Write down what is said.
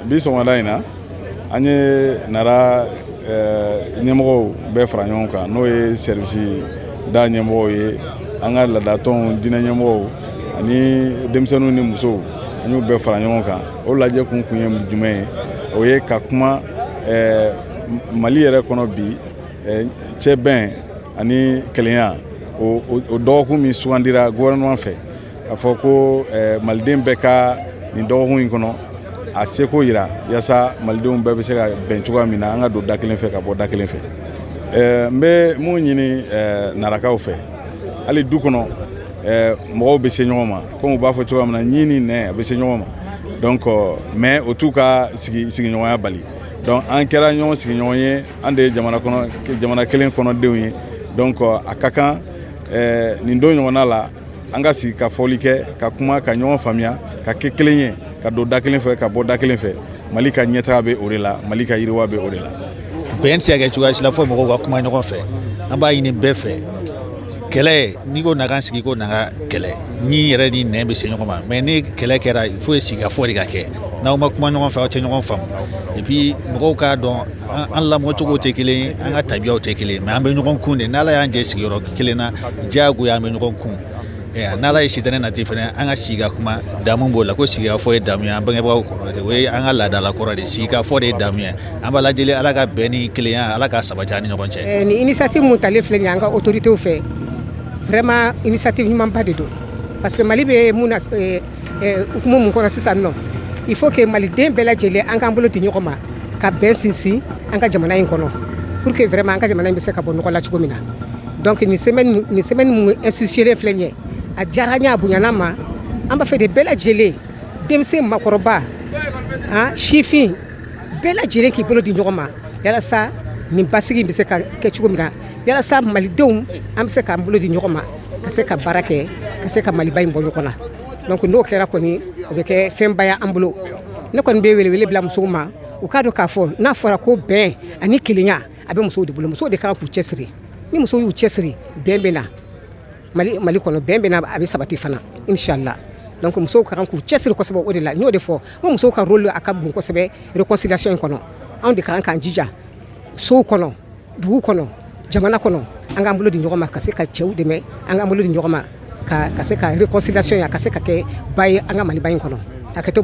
Bi sɔgɔmada in na, an ye Nara ɲɛmɔgɔw bɛɛ fara ɲɔgɔn kan, n'o ye service da ɲɛmɔgɔw ye, an ka laadatɔnw, diinɛ ɲɛmɔgɔw ani denmisɛnninw ni musow. An y'u bɛɛ fara ɲɔgɔn kan. O lajɛ kun ye jumɛn ye? O ye ka kuma Mali yɛrɛ kɔnɔ bi, cɛ bɛn ani kelenya, o dɔgɔkun min sugandira gouvernement fɛ, k'a fɔ ko maliden bɛɛ ka nin dɔgɔkun in kɔnɔ a seko yira, yaasa malidenw bɛɛ bɛ se ka bɛn cogoya min na, an ka don da kelen fɛ ka bɔ da kelen fɛ. N bɛ mun ɲini Narakaw fɛ? Hali du kɔnɔ, mɔgɔw bɛ se ɲɔgɔn ma, komi u b'a fɔ cogoya min na, ɲin ni nɛ a bɛ se ɲɔgɔn ma. Donc mais o t'u ka sigi sigiɲɔgɔnya bali. Donc an kɛra ɲɔgɔn sigiɲɔgɔn ye, an de ye jamana kɔnɔ, jamana kelen kɔnɔdenw ye. Donc a ka kan nin don ɲɔgɔnna la, an ka sigi ka fɔli kɛ, ka kuma, ka ɲɔgɔn faamuya, ka kɛ kelen ye, ka don da kelen fɛ, ka bɔ da kelen fɛ. Mali ka ɲɛtaga bɛ o de la, Mali ka yiriwa bɛ o de la. Bɛn tɛ se ka kɛ cogoya si la fo mɔgɔw ka kuma ɲɔgɔn fɛ. An b'a ɲini bɛɛ fɛ. Kɛlɛ, n'i ko na ka sigi ko na ka kɛlɛ, ni yɛrɛ ni nɛn bɛ se ɲɔgɔn ma. Mais ni kɛlɛ kɛra, il faut sigikafɔ de ka kɛ. N'aw ma kuma ɲɔgɔn fɛ, aw tɛ ɲɔgɔn faamu. Et puis mɔgɔw k'a dɔn, an lamɔcogo tɛ kelen ye, an ka tabiyaw tɛ kelen ye, mais an bɛ ɲɔgɔn kun de. N'Ala y'an jɛ sigiyɔrɔ kelen na, diyagoya an bɛ ɲɔgɔn kun. N'Ala ye sitanɛ nati fɛnɛ, an ka sigi ka kuma. Damu b'o la ko sigikafɔ ye damu ye. An bangebagaw kɔrɔ de, o ye an ka laadala kɔrɔ de. Sigikafɔ de ye damu ye. An b'a lajɛ, Ala ka bɛn ni kelenya, Ala ka sabati an ni ɲɔgɔn cɛ. Ni initiative mun talen filɛ nin ye an ka autorités fɛ, vraiment initiative ɲumanba de don, parce que Mali bɛ mun na, hukumu mun kɔnɔ sisan nɔ, il faut que maliden bɛɛ lajɛlen an k'an bolo di ɲɔgɔn ma ka bɛn sinsin an ka jamana in kɔnɔ, pour que vraiment an ka jamana in bɛ se ka bɔ nɔgɔ la cogo min na. Donc nin semaine mun institutionnel filɛ nin ye, a diyara an ye, a bonyana ma. An b'a fɛ de, bɛɛ lajɛlen, denmisɛn, makɔrɔba, han, sifin, bɛɛ lajɛlen k'i bolo di ɲɔgɔn ma, yalasa nin basigi in bɛ se ka kɛ cogo min na, yalasa malidenw an bɛ se k'an bolo di ɲɔgɔn ma ka se ka baara kɛ, ka se ka Maliba in bɔ ɲɔgɔn na. Donc n'o kɛra kɔni, o bɛ kɛ fɛnba ye an bolo. Ne kɔni bɛ welewele bila musow ma, u k'a dɔn k'a fɔ n'a fɔra ko bɛn ani kelenya, a bɛ musow de bolo. Musow de kan k'u cɛsiri. Ni musow y'u cɛsiri, bɛn bɛ na Mali kɔnɔ, bɛn bɛ na, a bɛ sabati fana, inshallah. Donc musow ka kan k'u cɛsiri kosɛbɛ. O de la n y'o de fɔ ko musow ka rôle a ka bon kosɛbɛ réconciliation in kɔnɔ. Anw de ka kan k'an jija sow kɔnɔ, dugu kɔnɔ, jamana kɔnɔ, an k'an bolo di ɲɔgɔn ma ka se ka cɛw dɛmɛ, an k'an bolo di ɲɔgɔn ma ka se ka réconciliation a ka se ka kɛ ba ye an ka Maliba in kɔnɔ. Hakɛto.